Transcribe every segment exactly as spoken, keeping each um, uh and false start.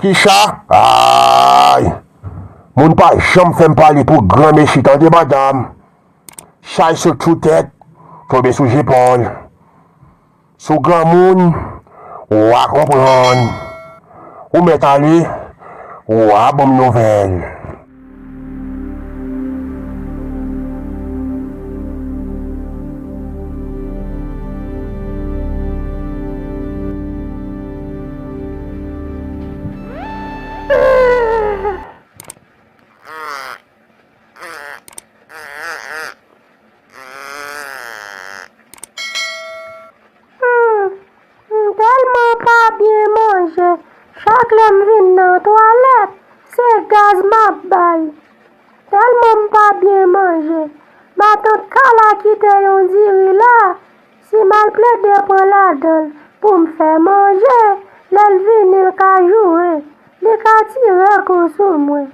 Ki cha? Ay! Moun pa janm fè m pale pou granmesi, tande, madanm. Chay sot sou tèt, tonbe sou zepòl. Si w granmoun, w a konprann. Ou mèt ale, w a ban m nouvèl. Hmm, m tèlman pa byen manje, chak lè m vin nan twalèt, se gaz m ap bay. Tèlman m pa byen manje, matant Kala kite yon diri la, si m al plede pran ladan l pou m fè manje, lè l vini l ka joure, li ka tire kou sou mwen.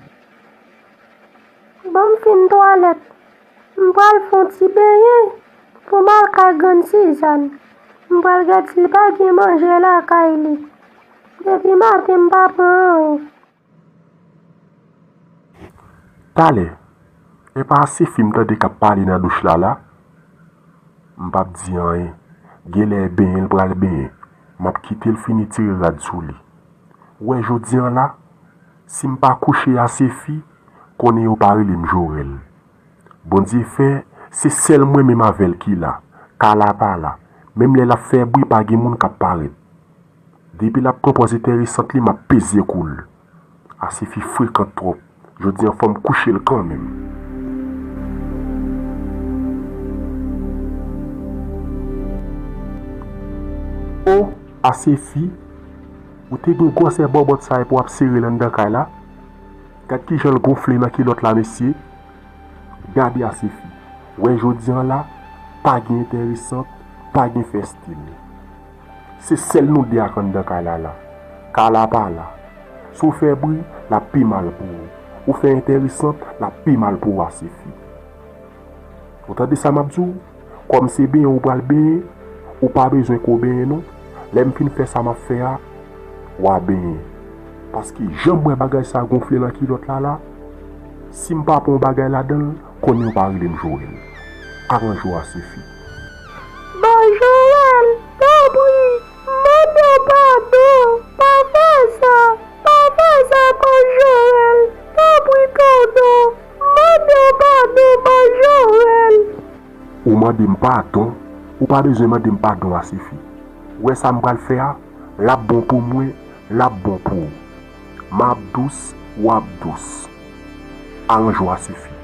Bon, m fin twalèt, m pral fè yon ti benyen pou m al kay grann Sizàn. M pral gad si l pa gen manje lakay li. Depi maten m pa pran anyen. Talè, e pa Asefi m tande k ap pale nan douch la la? M p ap di anyen. Genlè e benyen l pral benyen. M ap kite l fini tire rad sou li. Ou wè jodi an la, si m pa kouche Asefi, konnen yo pa rele m Jorèl. Bondye fè, se sèl mwen menm avè l ki la. Kala pa la. Menm lè l ap fè bri, pa gen moun k ap parèt. Depi l ap pran pòz enteresant li, m ap peze kou l. Asefi frekan twòp. Jodi an, fò m kouche l kanmenm. O, Asefi, ou te gen gwosè bòbòt sa e pou w ap sere l anndan kay la? Gad kijan l gonfle nan kilòt la, mesye. Gade Asefi. Wè jodi an la, pa gen enteresant, pa gen fèstil. Se sèl nou de ak anndan kay la la. Kala pa la. Si w fè bri, l ap pi mal pou ou. Ou fè enteresant, l ap pi mal pou ou, Asefi. Ou tande sa m ap di w? Kòm se benyen ou pral benyen, ou pa bezwen ke w benyen non. Lè m fin fè sa m ap fè a, w a benyen. Paske jan m wè bagay sa gonfle nan kilòt la la, si m pa pran yon bagay ladan l, konnen yo pa rele m Jorèl. Aranje w Asefi. Bon Jorèl, tanpri, m mande w padon, pa fè sa, pa fè sa, bon Jorèl, tanpri tonton, m mande w padon, bon Jorèl. Ou mande m padon? Ou pa bezwen mande m padon Asefi. Ou wè sa m pral fè a? L ap bon pou mwen, l ap bon pou ou. M ap dous, w ap dous. Aranje w Asefi.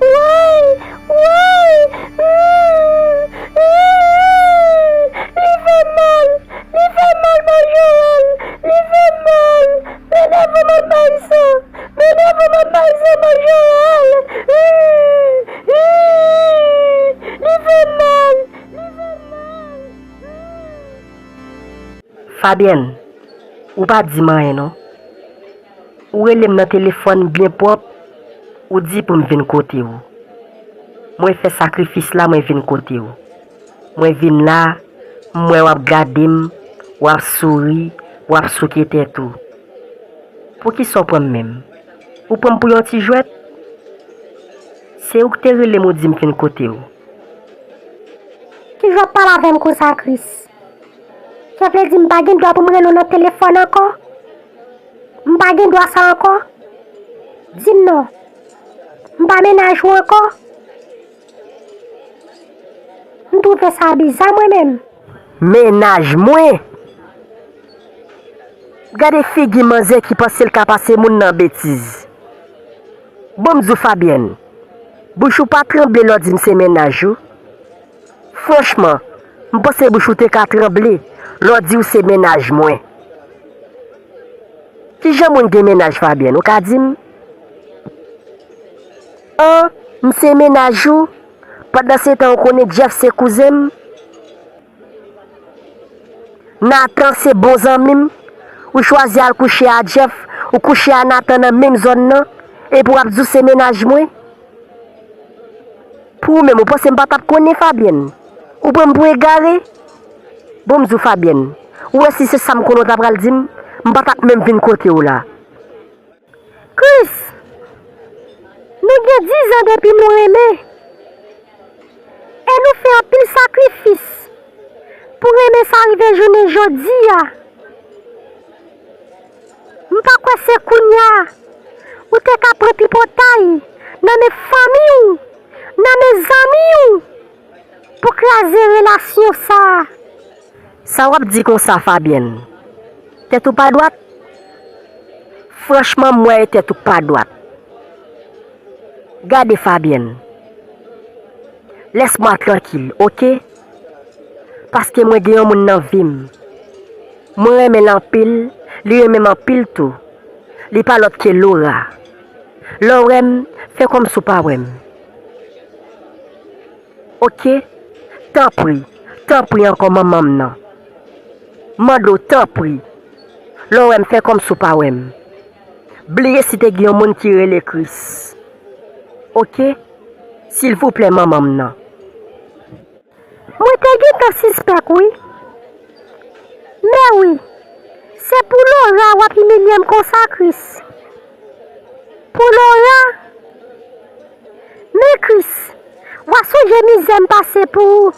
Woy! Woy! Li fè m mal! Li fè m mal, Majorèl! Li fè m mal! Mennè, fò m al bay san! Mennè, fò m al bay san, Majorèl! Li fè m mal! Li fè m mal! Fabyèn, ou pa di m anyen non. Ou rele m nan telefòn byen pwòp, ou di pou m vin kote w. Mwen fè sakrifis la, mwen vin kote w. Mwen vin la, m wè w ap gade m, w ap souri, w ap souke tèt ou. Poukisa w pran m menm? Ou pran m pou yon ti jwèt? Se ou k te rele m, ou di m vin kote w. Kijan w ap pale avè m konsa, Kris? Sa vle di m pa gen dwa pou m rele w nan telefòn ankò? M pa gen dwa sa ankò? Di m non. M pa mennaj ou ankò? M twouve sa biza mwen menm. Mennaj mwen? Gade figi manzè ki panse l ka pase moun nan betiz. Bon, m di w, Fabyèn, bouch ou pa tranble lè w di m se mennaj ou? Franchman, m panse bouch ou te ka tranble lè w di w se mennaj mwen. Kijan moun gen mennaj, Fabyèn, ou ka di m? An, m se mennaj ou? Pandansetan, ou konnen Jeff se kouzen m? Nathan se bon zanmi m. Ou chwazi al kouche a Jeff, ou kouche a Nathan nan menm zòn nan, epi w ap di w se mennaj mwen? Pou ou menm, ou panse m pa t ap konnen, Fabienne? Ou pran m pou egare? Bon, m di w, Fabienne, ou wè si se sa m konnen w ta pral di m, m pa t ap menm vin kote w la. Chris, nou gen dizan depi nou renmen. E nou fè anpil sakrifis pou renmen sa rive jounen jodi a. M pa kwè se kounye a ou te ka pran tripotay nan men fanmi w, nan men zanmi w, pou kraze relasyon sa a. Sa w ap di konsa, Fabienne? Tèt ou pa dwat? Franchman, m wè tèt ou pa dwat. Gade, Fabienne, laisse-moi tranquille, oke? Paske mwen gen yon moun nan vi m. Mwen renmen l anpil, li renmen m anpil tou. Li pa lòt ke Laura. Lè w wè m, fè kòmsi w pa wè m. Oke? Tanpri, tanpri ankò manman m nan. Mande w tanpri. Lè w wè m, fè kòmsi w pa wè m. Bliye si te gen yon moun ki rele Chris. Oke? Silvouplè, manman m nan. Mwen te gentan sispèk, wi. Men wi, se pou Laura w ap imilye m konsa, Chris. Pou Laura? Men Chris, w a sonje mizè m pase pou ou.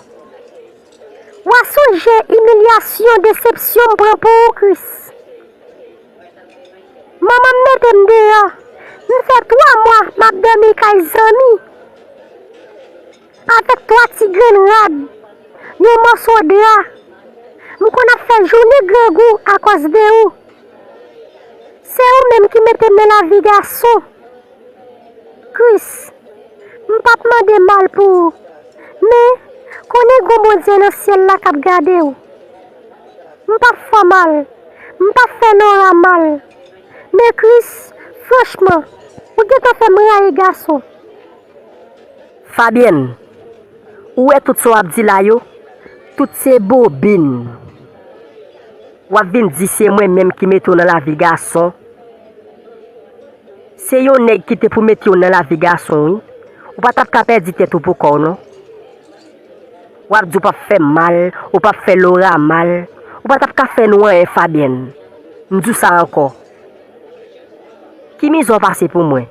W a sonje imilyasyon, desepsyon m pran pou ou, Chris. Manman m mete m deyò. M fè twa mwa m ap dòmi kay zanmi. Avèk twa ti grenn rad, yon mòso dra. M konn ap fè jounen grangou akòz de ou. Se ou menm ki mete m nan lavi gason. Chris, m p ap mande mal pou ou, men konnen gon Bondye nan syèl la k ap gade w. M p ap fè w mal, m p ap fè Laura mal. Men Chris, franchman, ou gentan fè m rayi gason. Fabienne, ou wè tout sa w ap di la yo, tout se bobin. W ap vin di se mwen menm ki mete w nan lavi gason. Se yon nèg ki te pou mete w nan lavi gason, wi. Ou pa t ap ka pèdi tèt ou pou kò w, non. W ap di w p ap fè m mal, ou p ap fè Laura mal. Ou pa t ap ka fè nou anyen, Fabienne. M di w sa ankò. Ki mizè w pase pou mwen?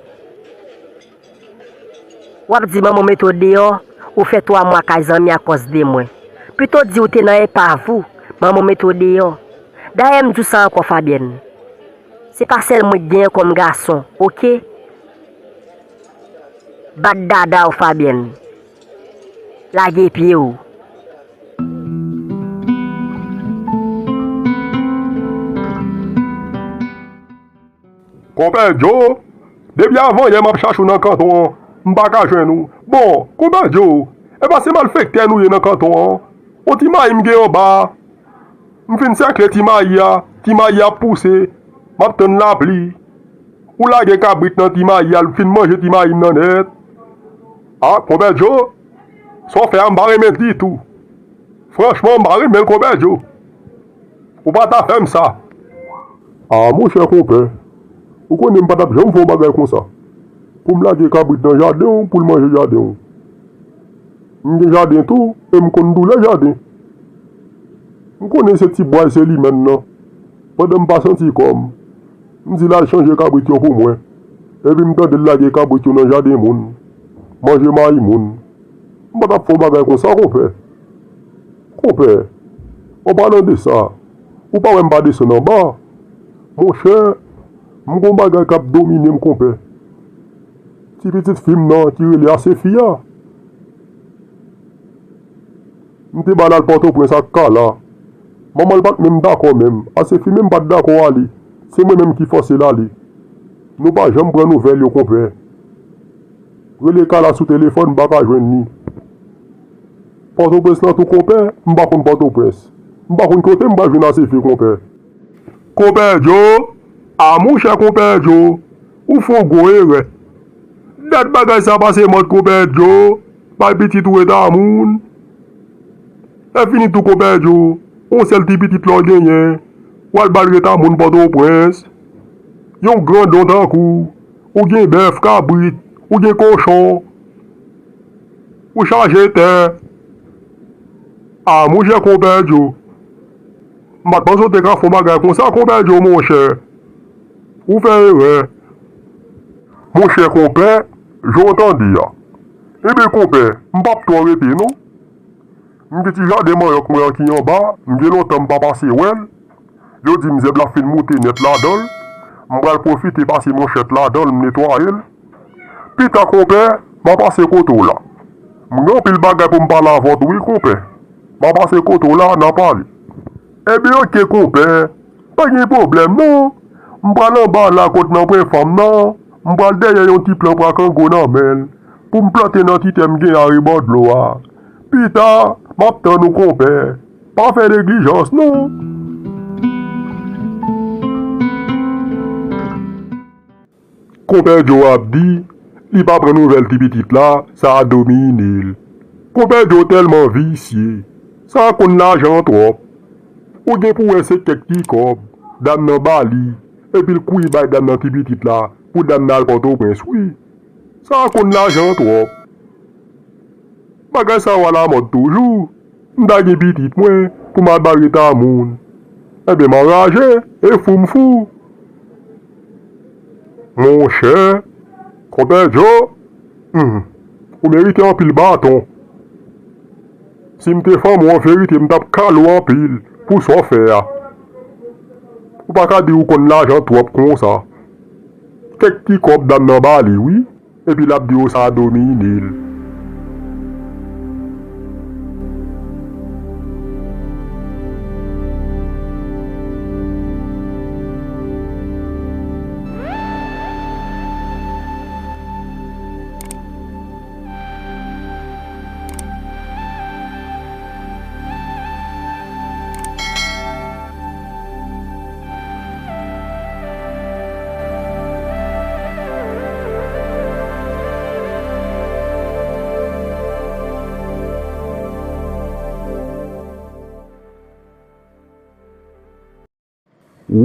W ap di manman w mete w deyò, ou fè twa mwa kay zanmi akòz de mwen. Pito di w te nan epav ou, manman w mete w deyò. Dayè m di w sa ankò, Fabienne. Se pa sèl mwen k genyen kòm gason, oke? Bat dada w, Fabienne. Lage pye w. Konpè Djo, depi avanyè m ap chache w nan kanton an, m pa ka jwenn ou. Bon, konpè Djo, e pa se malfektè nou ye nan kanton an? On ti mayi m gen anba a. M fin sèkle ti mayi a, ti mayi a ap pouse, m ap tann lapli. Ou lage kabrit nan ti mayi a, l fin manje ti mayi m nan nèt. A, konpè Djo, sa w fè a m pa renmen l ditou. Franchman, m pa renmen l, konpè Djo. Ou pa ta fè m sa. A, monchè konpè, ou konnen m pa t ap janm fè yon bagay konsa. Pou m lage kabrit nan jaden w, pou l manje jaden w. M gen jaden tou, e m konn doulè jaden. M konnen se ti bway se limèn nan. Pandan m pa santi kò m, m di l al chanje kabrit yo pou mwen. Epi m tande l lage kabrit yo nan jaden moun, manje mayi moun. M pa t ap fè yon bagay konsa, konpè. Konpè, an palan de sa, ou pa wè m pa desann anba? Monchè, m gon bagay k ap domine m, konpè. Ti pitit fi m nan ki rele Asefi a. M te ba l al Pòtoprens ak Kala. Manman l pa t menm dakò menm. Asefi menm pa t dakò ale. Se mwen menm ki fòse l ale. Nou pa janm pran nouvèl yo, konpè. Rele Kala sou telefòn, m pa ka jwenn li. Pòtoprens lan tou, konpè, m pa konn Pòtoprens. M pa konn kote m pral jwenn Asefi, konpè. Konpè Djo, a monchè konpè Djo, ou fè yon gwo erè. Dat bagay sa pase mòd konpè Djo, bay pitit ou eta moun. Lè fini tou konpè Djo, Yon sèl ti pitit la w genyen, w al ba l ret a moun Pòtoprens. Yon grandon tankou w, ou gen bèf, kabrit, ou gen kochon, ou chaje tè. A, monchè Konpè Djo, m pa t panse w te ka fè yon bagay konsa, Konpè Djo, monchè. Ou fè erè. Monchè Konpè, jan w tande a. Ebyen Konpè, m p ap twò rete non. M gen ti jaden manyòk mwen an ki anba, m gen lontan m pa pase wè l. Yo di m zèb la fin moute nèt ladan l. M pral pwofite pase manchèt ladan l, m netwaye l. Pita Konpè, m a pase kote w la. M gen anpil bagay pou m pale avè w tou wi Konpè. M a pase kote w la, n a pale. Ebyen oke Konpè, pa gen pwoblèm non. M pral anba la kot nan pwen fanm nan, m pral dèyè yon ti plan prakango nan men l, pou m plante nan ti tè m gen arebò dlo a. Pita, m ap tann ou Konpè. Pa fè neglijans non. Konpè Djo ap di, li pa pran nouvèl ti pitit la, sa a domine l. Konpè Djo tèlman visye, sa a konn lajan twòp. Ou gen pou wè se kèk ti kòb dam nan ba li, epi l kouri bay dam nan ti pitit la pou dam nan al Pòtoprens wi. Sa a konn lajan twòp. Bagay sa yo alamòd toujou. M ta gen pitit mwen pou m al ba l ret a moun. Ebyen m anraje, e fou m fou. Monchè, Konpè Djo, hmm, ou merite anpil baton. Si m te fanm ou an verite m t ap kale w anpil pou sa w fè a. Ou pa ka di ou konn lajan twòp konsa. Kèk ti kòb dam nan ba li wi. Epi l ap di w sa domine l.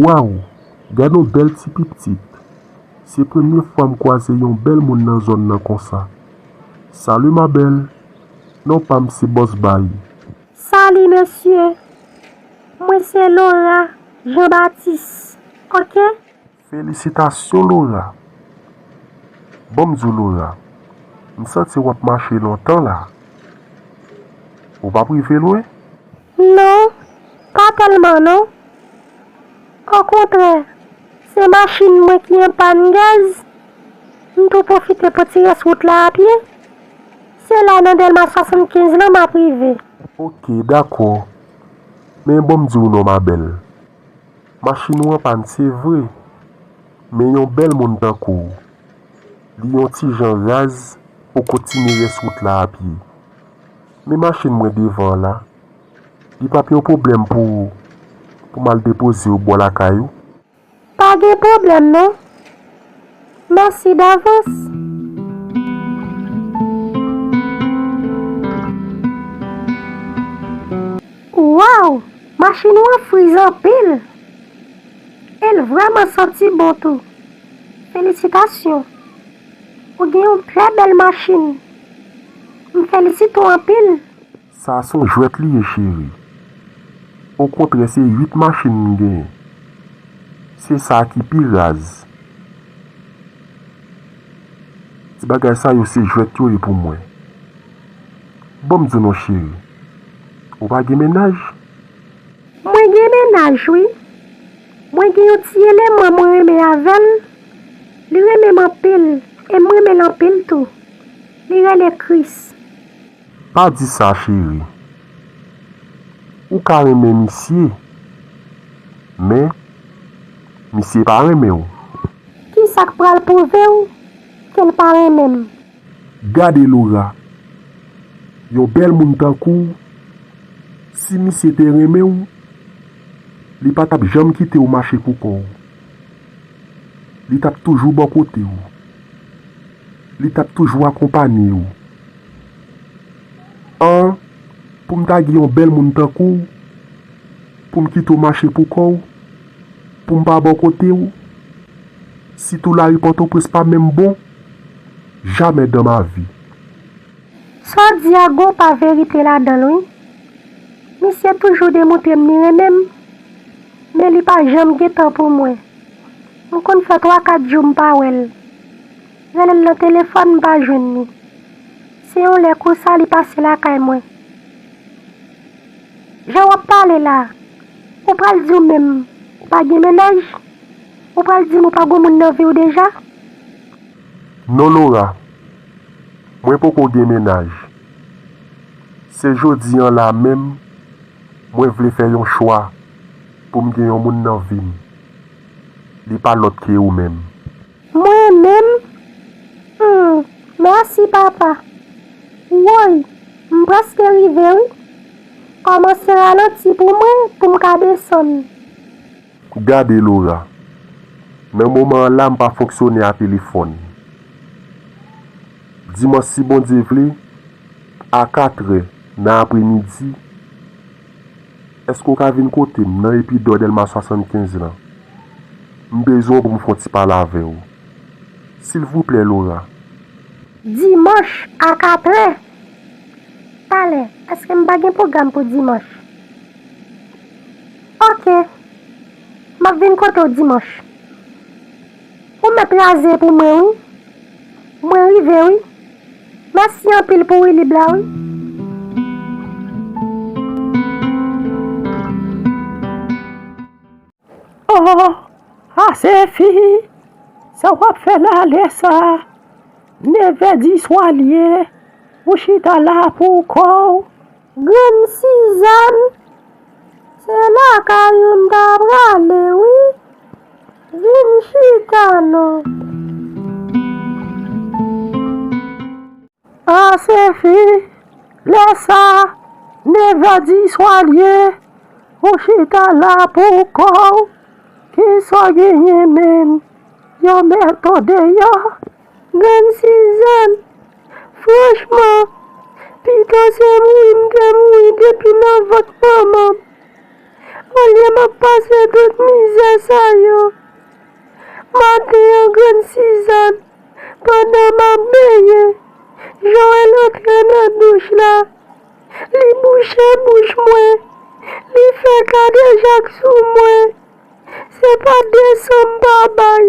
Waw! Gad yon bèl ti pitit! Se premye fwa m kwaze yon bèl moun nan zòn nan konsa. Salut ma belle! Non pa m se Bòs Bay. Salut mesye! Mwen se Laura Jean Baptiste, oke? Felisitasyon Laura! Ban m di w Laura, m santi w ap mache lontan la. Ou p ap rive lwen? Non, pa tèlman non. Okontrè, se machin mwen ki an pàn gaz. M tou pwofite pran ti rès wout la a pye. Se la nan Dèlma swasannkenz lan m ap rive. Oke, dakò. Men ban m di w non ma belle. Machin ou an pàn se vre, men yon bèl moun tankou w, li yon ti jan raz pou w kontinye rès wout la a pye. Men machin mwen devan an la, li p ap yon pwoblèm pou ou, pou m al depoze w bò lakay ou? Pa gen pwoblèm non. Mèsi davans. Waw! Machin ou an friz anpil! E l vrèman santi bon tou. Felisitasyon! Ou gen yon trè bèl machin. M felisite w anpil. Sa a se yon jwèt li ye, cheri. Okontrè, se uit machin m genyen. Se sa a ki pi raz. Ti bagay sa yo se jwèt yo ye pou mwen. Ban m di w non, cheri. Ou pa gen mennaj? Mwen gen mennaj, wi. Mwen gen yon ti eleman mwen renmen avè l. Li renmen m anpil, e m renmen l anpil tou. Li rele Chris. Pa di sa, cheri. Ou ka renmen misye, men misye pa renmen w. Kisa k pral pwouve w ke l pa renmen m? Gade Laura, yon bèl moun tankou w, si misye te renmen w, li pa t ap janm kite w mache pou kò w. Li t ap toujou bò kote w. Li t ap toujou akonpanye w. An, pou m ta gen yon bèl moun tankou w, Pou m kite w mache pou kò w, pou m pa bò kote w, sitou lari Pòtoprens pa menm bon, jamais dans ma vie. Sa w di a gon pa verite ladan l wi. Misye toujou demontre m li renmen m, men li pa janm gen tan pou mwen. M konn fè twa kat jou m pa wè l. Rele l nan telefòn, m pa jwenn li. Se yon lè konsa li pase lakay mwen. Jan w ap pale la, ou pral di w menm ou pa gen mennaj? Ou pral di m ou pa gen moun nan vi w deja? Non, Laura, mwen poko gen mennaj. Se jodi an la menm, mwen vle fè yon chwa pou m gen yon moun nan vi m. Li pa lòt ke ou menm. Mwen menm? Hmm, mèsi papa. Woy, m prèske rive wi. Kòmanse ralanti pou mwen pou m ka desann. Gade Laura, nan moman an la m pa fonksyone a telefòn. Dimanch si Bondye vle, a katrè nan apremidi, èske w ka vin kote m nan Epidò Dèlma swasannkenz lan? M bezwen w pou m fè yon ti pale avè w. Silvouplè, Laura. Dimanch a katrè? Talè, èske m pa gen pwogram pou dimanch? Oke, m ap vin kote w dimanch. Ou mèt raze pou mwen wi. Mwen rive wi. Mèsi anpil pou wi lib la wi. Oh, Asefi, sa w ap fè la lè sa? Nevè di swa l ye, ou chita la pou kò w. Grann Sizàn, se lakay ou m ta prale wi. Vin chita non. Asefi, lè sa, nevè di swa l ye, ou chita la pou kò w. Kisa w genyen menm? Yo met w deyò? Grann Sizàn, franchman, pito se mouri m te mouri depi nan vant manman m. Olye m ap pase tout mizè sa yo. Maten an, Grann Sizàn, pandan m ap benyen, Joel antre nan douch la. Li bouche bouch mwen. Li fè kadejak sou mwen. Se pa de san m pa bay.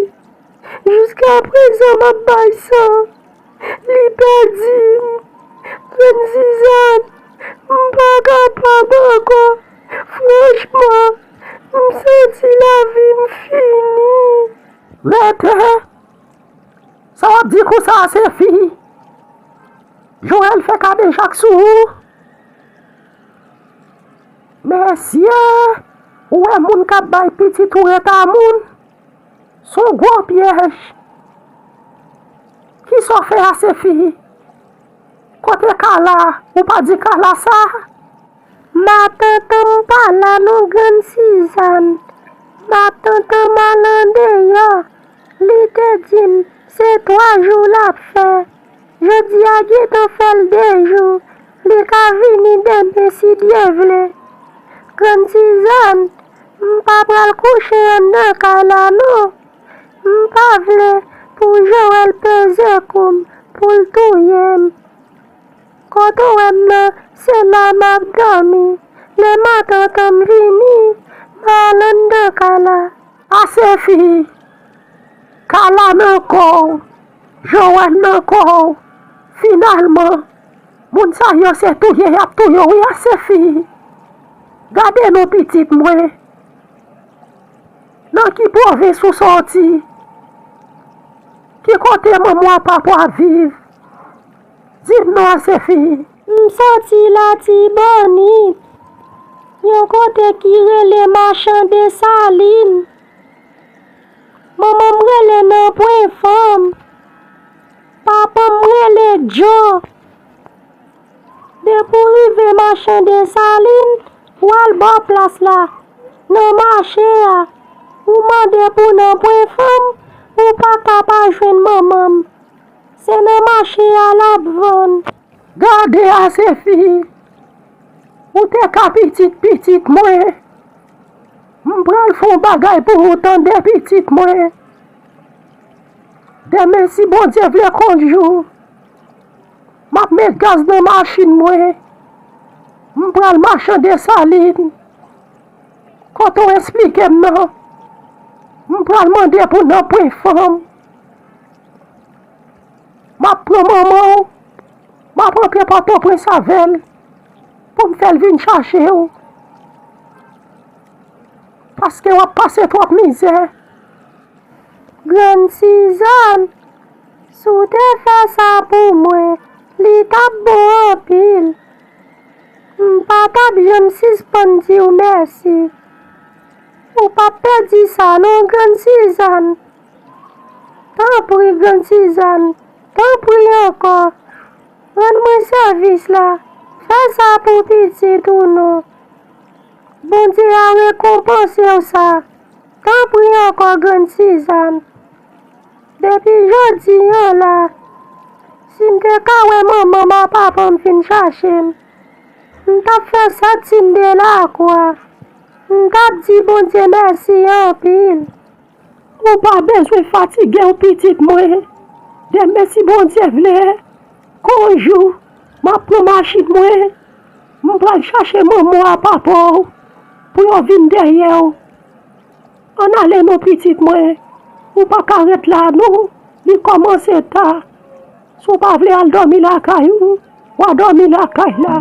Jiskaprezan m ap bay san. Li pèdi m. Grann Sizàn, m pa kapab ankò. Franchman, m santi lavi m fini. Rete! Sa w ap di konsa, Asefi? Joel fè kadejak sou ou? Mesye, ou wè moun k ap bay pitit ou ret a moun? S on gwo pyèj. Kisa w fè Asefi? Kote Kala? Ou pa di Kala sa? Matant an m pa la non, Grann Sizàn. Matant an m al andeyò. Li te di m se twa jou l ap fè. Jodi a gentan fè l de jou. Li ka vini demen si Dye vle. Grann Sizàn, m pa pral kouche anndan kay la non. M pa vle pou Joel peze kou m, pou l touye m. Kote w wè m nan, se la m ap dòmi. Lè matant an m vini, m a al anndan kay la. Asefi, Kala nan kò w, Joel nan kò w. Finalman, moun sa yo se touye y ap touye w wi, Asefi. Gade non pitit mwen. Nan ki pwovens ou sòti? Ki kote manman w ak papa w ap viv? Di m non, Asefi. M sòti Latibonit, yon kote ki rele Machan Desalin. Manman m rele Nanpwen Fanm. Papa m rele Djo. Depi w rive Machan Desalin, w al bò plas la, nan mache a, ou mande pou Nanpwen Fanm, ou pa ka pa jwenn manman m. Se nan mache a l ap vann. Gade Asefi, ou te ka pitit pitit mwen. M pral fè yon bagay pou ou tande, pitit mwen. Demen, si Bondye vle, konjou, m ap met gaz nan machin mwen. M pral mache Desalin. Kote w eksplike m nan, m pral mande pou nanpwen fanm. M ap pran manman w, m ap rantre Pòtoprens avè l pou m fè l vin chache w. Paske w ap pase twòp mizè. Grann Sizàn, si w te fè sa pou mwen, li t ap bon anpil. M pa t ap janm sispann di w mèsi. Ou p ap pèdi sa non, Grann Sizàn. Tanpri, Grann Sizàn, tanpri ankò. Rann mwen sèvis la, fè sa pou pitit ou non. Bondye a rekonpanse w sa. Tanpri ankò, Grann Sizàn. Depi jodi an la, si m te ka wè manman m a papa m vin chache m, m t ap fè sèt siy de lakwa. M t ap di Bondye mèsi anpil. Ou pa bezwen fatige w, pitit mwen. Demen, si Bondye vle, gon jou, m ap pran machin mwen, m pral chache manman w a papa w pou yo vin dèyè w. Ann ale non, pitit mwen. Ou pa ka ret la non. Li kòmanse ta. Si w pa vle al dòmi lakay ou, w a dòmi lakay la.